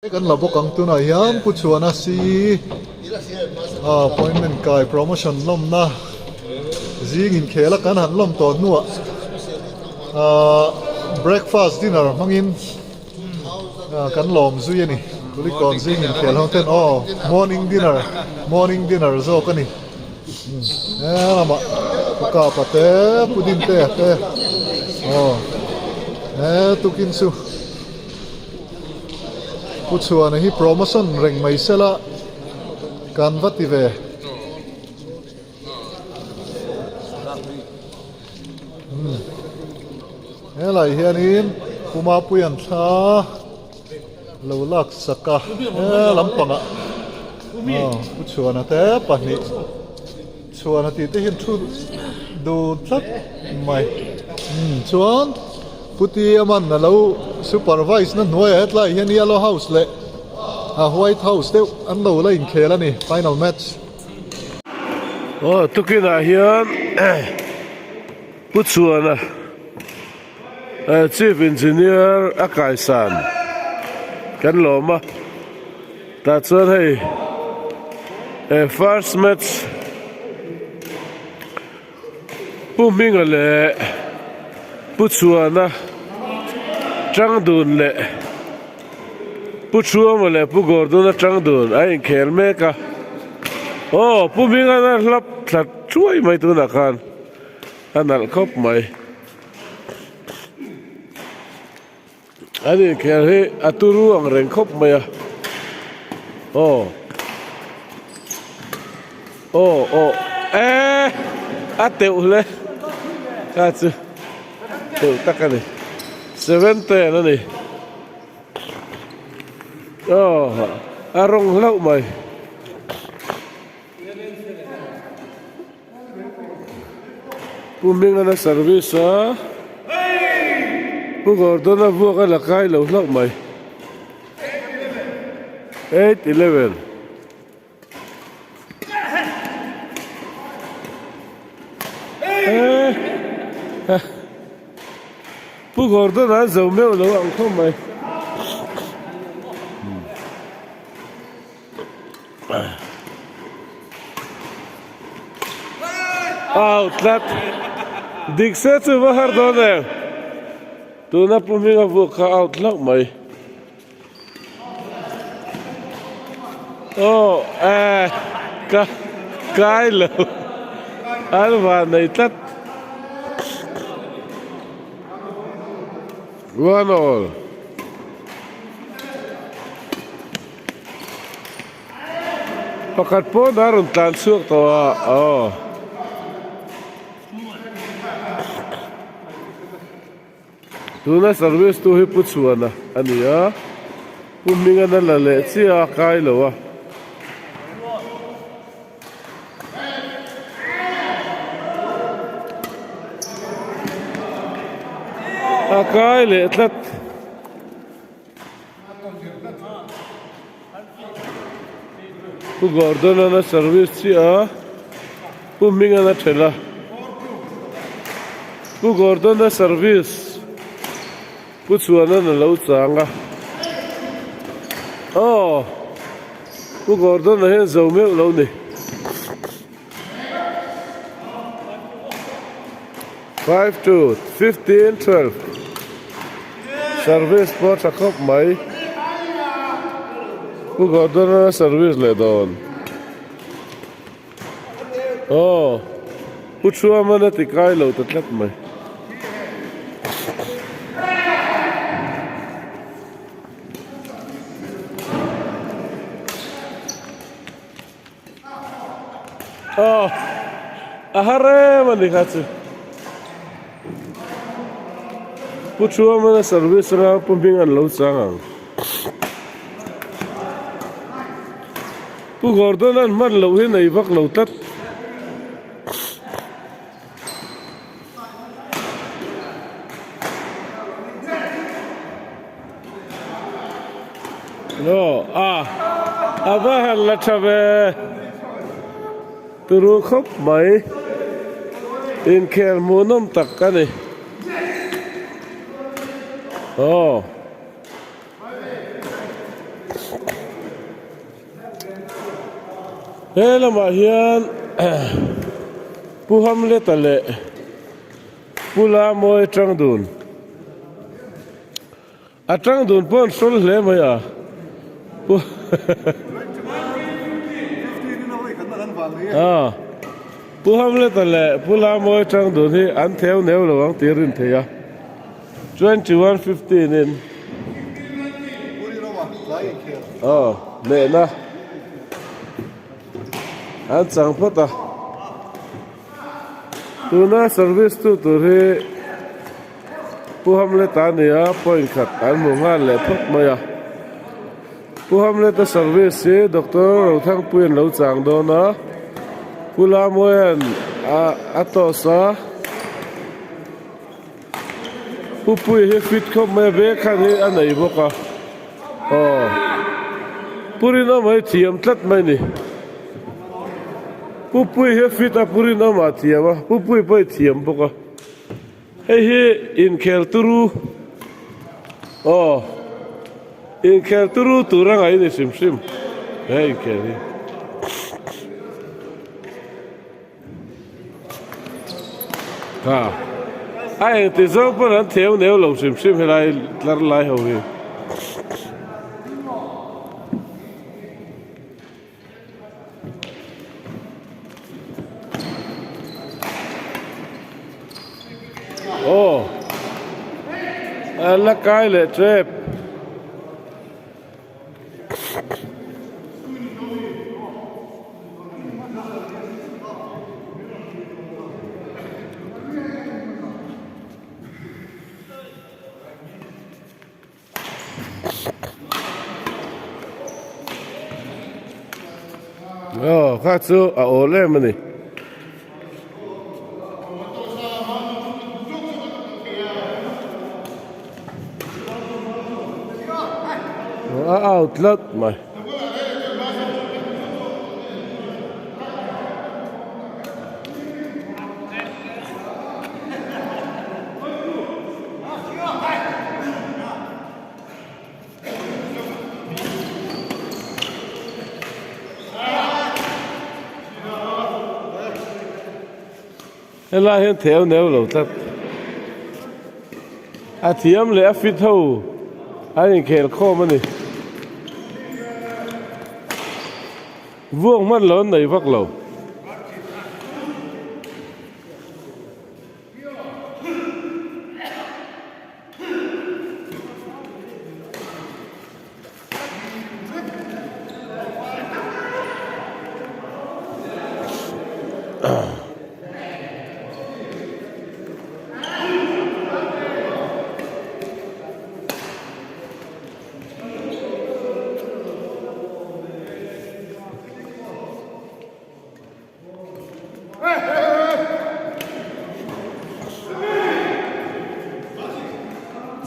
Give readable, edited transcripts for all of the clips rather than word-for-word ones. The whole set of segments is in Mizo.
Kan la bawk ang tunah hian Pu Chhuana si appointment kai promotion lawmna zing inkhel a kan han lawm tawh hnuah ahh breakfast dinner hmangin kan lawm zui a ni Kulikawn zing inkhel ho ten aw morning dinner morning dinner zawk a ni he lamah Pu Kapa te Pu Dintea te aw he tukin chu. Pu Chhuana hi promotion reng mai sela kan va ti ve. Helai hianin Pu Mapuia'n thla lo lak sak a, he lampangah Pu Chhuana te pahnih Chhuana tih te hian thu dun tlat mai. Chuan. Pu Tiaman a lo supervise na hnuaiah hetlai hian Yellow House leh a White House deuh an lo la inkhel a ni final match. Aw tukinah hian Pu Chhuana Chief Engineer a kaisan kan lawm a tah chuan hei first match Pu Hminga leh Pu Chhuana Tangdun leh Pu Thuama leh Pu Gordona Tangdun a inkhel mek a. Aw Pu Hminga a hlap thla thuai mai tunah khan a nalh khawp mai. An inkhel hi a turu ang reng khawp mai a aw aw aw eh a teuh hle kha chu teuh tak a ni 7 10 a ni aw a rawng hlauh mai. Pu Hmingana service a Pu Gordona vuak a la kai lo hlauh mai 8 11 eh Pu Gordona an zo meuh lo ang khawp mai. Au tlat dik se chu va har dawn em tuna pu hminga vuk kha out hlauh mai aw eh ka kai lo an van nei tlat one all. Pakhat pawn a rawn tlan chhuak tawh a aw. Tuna service tu hi Pu Chhuana a ni a, Pu Hmingana la leh chiah a kai lo a. A kai leh tlat. Pu Gordon-a'n a service chiah a, Pu Hminga'n a thelh a. Pu Gordon-a service Pu Chhuana'n a lo chang a. Aw, Pu Gordon-a hian zo meuh lo ni. 5 to 15 12 Service pawh tha khawp mai Pu Gordon-a service leh dawn Aw Pu Thuaman a ti kai lo ta tlat mai. Aw a har em a ni kha chu Pu Thuamana service anga Pu Hming an lo chang ang Pu Gordon an hman loh hi nei vak lo tlat. Aw a a va han la tha ve turu khawp mai inkhel hmuhnawm tak a ni aw. He lamah hian Pu Hamleta leh Pu Lamawi tang dun a tang dun pawh an hrawl hle mai a Pu Pu Hamleta leh Pu Lamawi tang dun hi an theu neu lo ang tih a rin theih a. 21 15 in aw lehna an chang phawt a tuna service tu tur hi Pu Hamleta a ni a point khat an hmu nghal leh phawt mai a Pu Hamleta service hi Doctor Rothangpuian lo chang dawn a Pu Lamuaian a toss a. Pupui hi fit khawp mai a bag khan hi a nei bawk a aw Pu Rinawma hi thiam tlat mai a ni Pupui hi a fit a Pu Rinawma a thiam a Pupui pawh hi thiam bawk a hei hi inkhel turu aw inkhel turu tur a ngaih a ni hrim hrim he inkhel hi. Ha a engti zawng pawn an theu neu lo hrim hrim helai tlar lai ho hi. Aw a la kai leh tep. Aw kha chu a awl em a ni. A out tlat mai. Helai hian theu neu lo tlat. A thiam leh a fit ho an inkhel khawm a ni. Vuak hman lo an nei vak lo.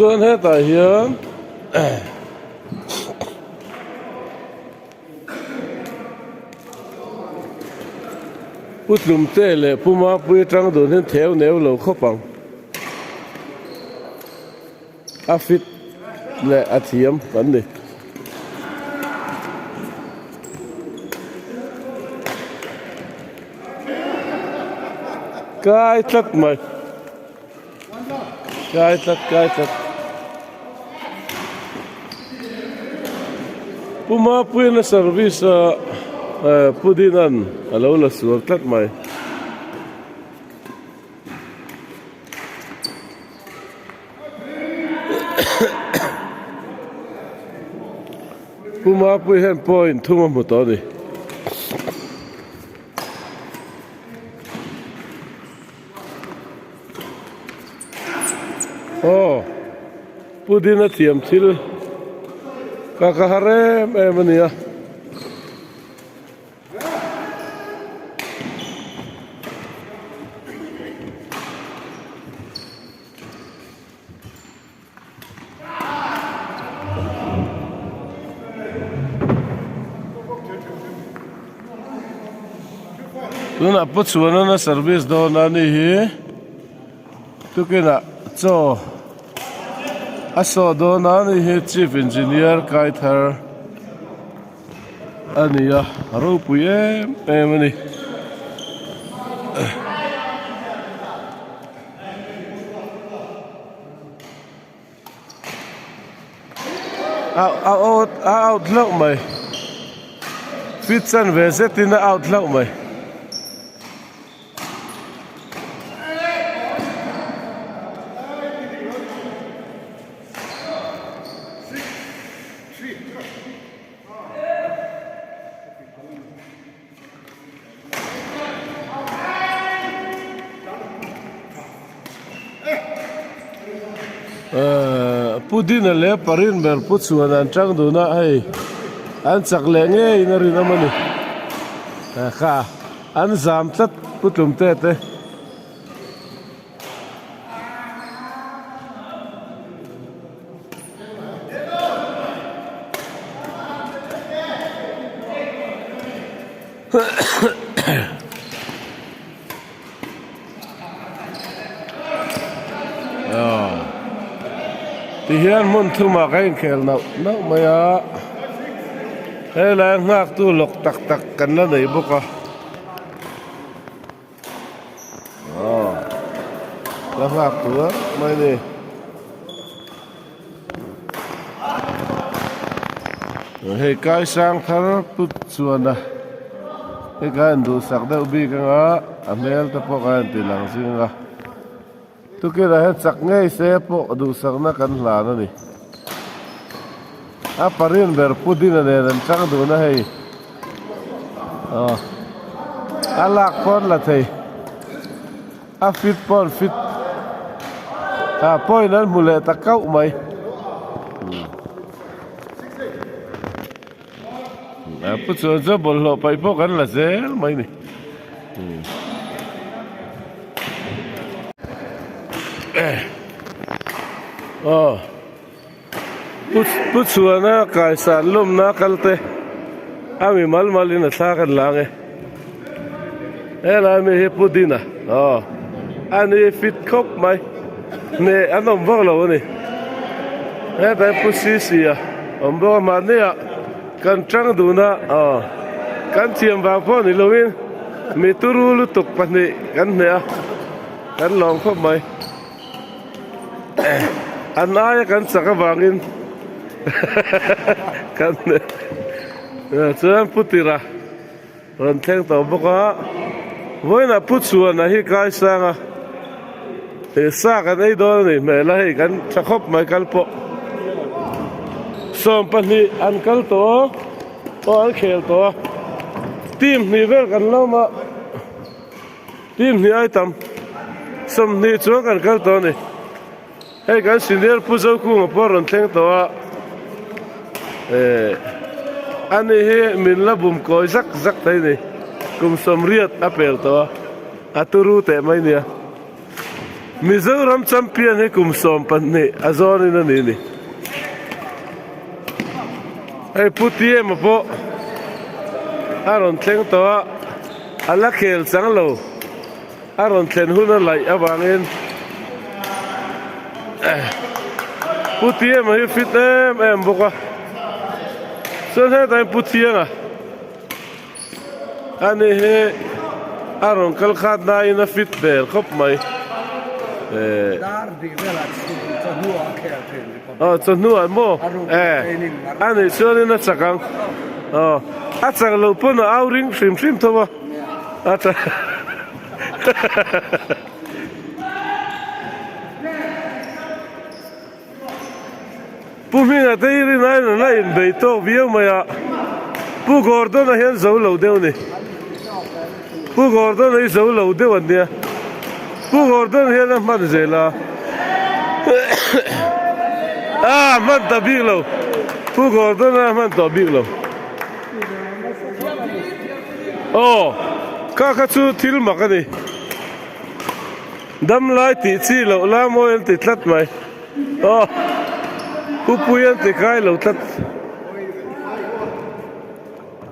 Chuan hetah hian Pu Tlumte leh Pu Mapui atang dun hian theu neu lo khawp ang. A fit leh a thiam kan ni. Kai tlat mai. Kai tlat kai tlat. Pu Mapuian a service a Pu Dinan a lo la sual tlat mai. Pu Mapui hian point thum a hmu tawh a ni. Aw Pu Dina thiam thil ka ka har em em a nia. Tunah pu chhuanana service dawn a ni hi tukinah chaw a saw dawn a ni hi chief engineer kai thar. a ni a, a ropui em em a ni. A a out a out hlauh mai fit chan ve zetin a out hlauh mai. Pu Dina leh Parin ber Pu Chhuan an tang dun a hei an chak leh ngeiin a rinawm a ni kha an zam tlat Pu Tlumte te. Ti hian hmun thumah ka inkhel nauh nauh mai a helai nghaktu lawk tak tak kan la nei bawk a. Aw la nghak tur a mai ni. Hei kai sang thar put chuan a hei kha in duhsak deuh bik anga a hmel te pawh kha in ti lang zing a tukinah hian chak ngei se pawh duhsakna kan hlan a ni a parin ber pudina nen an chang dun a hei. Aw a lak pawn la thei a fit pawn fit ah point an hmu leh ta kauh mai a pu chuan chuan bawlhhlawh paih pawh kan la zel mai ni aw. Pu Chhuana kaisan lawmna kal te a mi mal mal in a thla kan lang e helai mi hi Pu Dina aw ani fit khawp mai hneh an awm vak lo ani hetlai Pu Sisi a awm bawk a mahni ah kan tang dun a aw kan thiam vang pawh ni lo in mi turu lutuk pahnih kan hneh a kan lawm khawp mai. An aia kan chak avangin kan chuan Pu Tira rawn thleng tawh bawk a, vawiinah Pu Chhuana hi kai sang a, he sa kan ei dawn a nih hmel a hei kan tha khawp mai kal pawh 12 an kal tawh a, aw an khel tawh a, team hnih vel kan lawm a. Team hnih ai tam 20 chuan kan kal tawh a ni. Hei kan senior Pu Zokunga pawh a rawn thleng tawh a, eh ani hi min la bum kawi zak zak thei a ni. Kum 80 a pel tawh a, a turu teh mai nia. Mizoram champion hi kum 12 a zawnin a ni ni. Hei Pu Tiema pawh a rawn thleng tawh a. A la khel chang lo, a rawn thlen hun a laih avangin Pu Tiema hi fit em em bawk a, chuan hetah hian Pu Thianga ani hi a rawn kal khat nain a fit hmel khawp mai. Aw chawhnuah maw eh a nih chuanin a chak ang aw a chak loh pawn a au ring hrim hrim tho a a chak Pu Hminga te hi rin aiin an la inbei tawk viau mai a Pu Gordon-a hian zo lo deuh a ni Pu Gordon-a hi zo lo deuh an nia Pu Gordon hian a hman zel a ah hman ta bik lo Pu Gordon-a a hman tawh bik lo aw kha kha chu thil mak a ni dam lai tih chi loh la mawi an ti tlat mai aw Pu Pui an ti kai lo tlat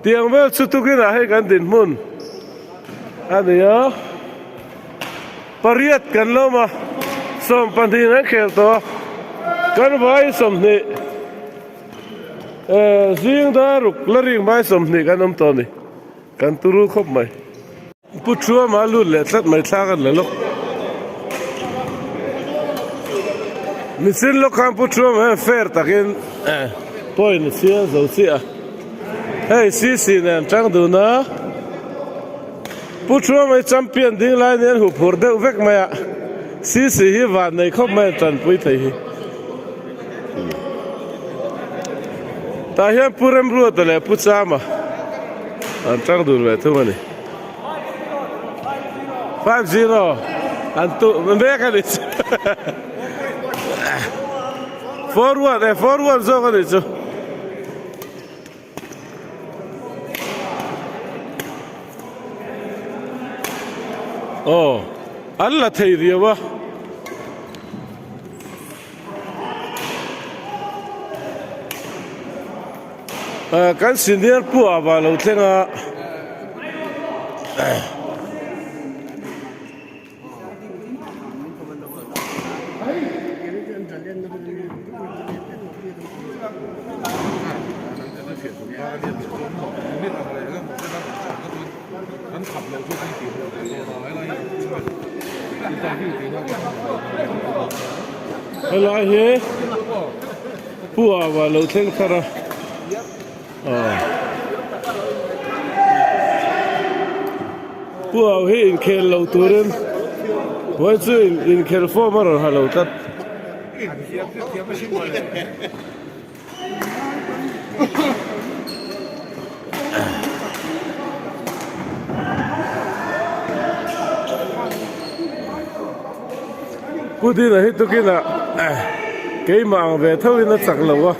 tiang vel chu tukinah hei kan dinhmun a ni a. Pariat kan lawm a, 12 an khel tawh a, kan vai 20. Zing dar ruk la ring mai 20 kan awm tawh a ni. Kan turu khawp mai. Pu Thuama lut leh tlat mai thla kan la lawk. Michin lawk khan Pu Thuama hian fair takin point a chhiar zo chiah a. Hei CC nen tang dun a. Pu Thuama hi champion ding lai nen huh phur deuh vek mai a. CC hi van nei khawp mai a tanpui thei hi. Tah hian Pu Remruata leh Pu Chama an tang dun ve thung a ni. 5-0 an tu mek a ni chu. 4-1 eh 4-1 zawk a ni chu. Aw an la thei riau a. Kan senior pu ah vah lo thleng a. Helai hi Pu Ava lo thleng thar a Pu Au hi inkhel lo turin vawi chu inkhel form a rawn ha lo tlat. Pu Dina hi tukinah keimah ang ve tho in a chak lo a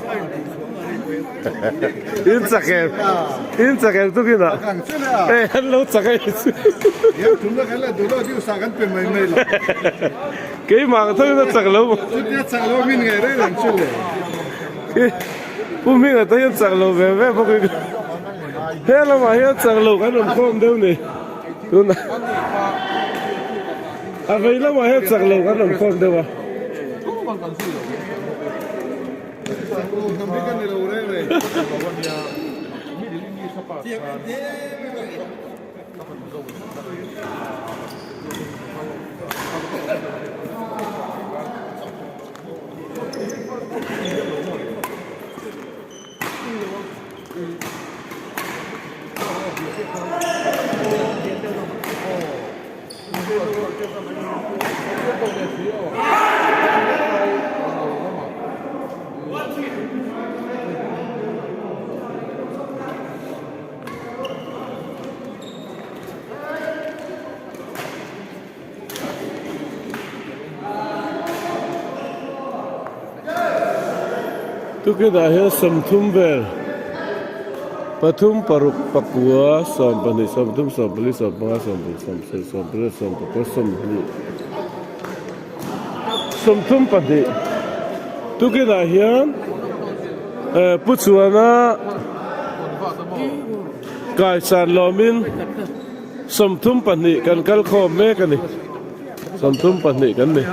in chak em in chak em tukinah hei an lo chak a Keimah ang thawin a chak lo maw? Chutia chak lo min ngei reng ang chu le. Pu Hminga te hian chak lo ve ve bawk in he lamah hian chak lo kan rawn khawm deuh ni. Tuna a vei lamah hian chak lo kan rawn khawm deuh a. Chak lo hnam hi ka ni lo reng reng. Tuketah hian 30 vel pathum paruk pakua 12 30 24 25 26 27 28 32 tukinah hian Pu Chuana Kaisan lawmin 32 kan kal khawm mek a ni 32 kan ni.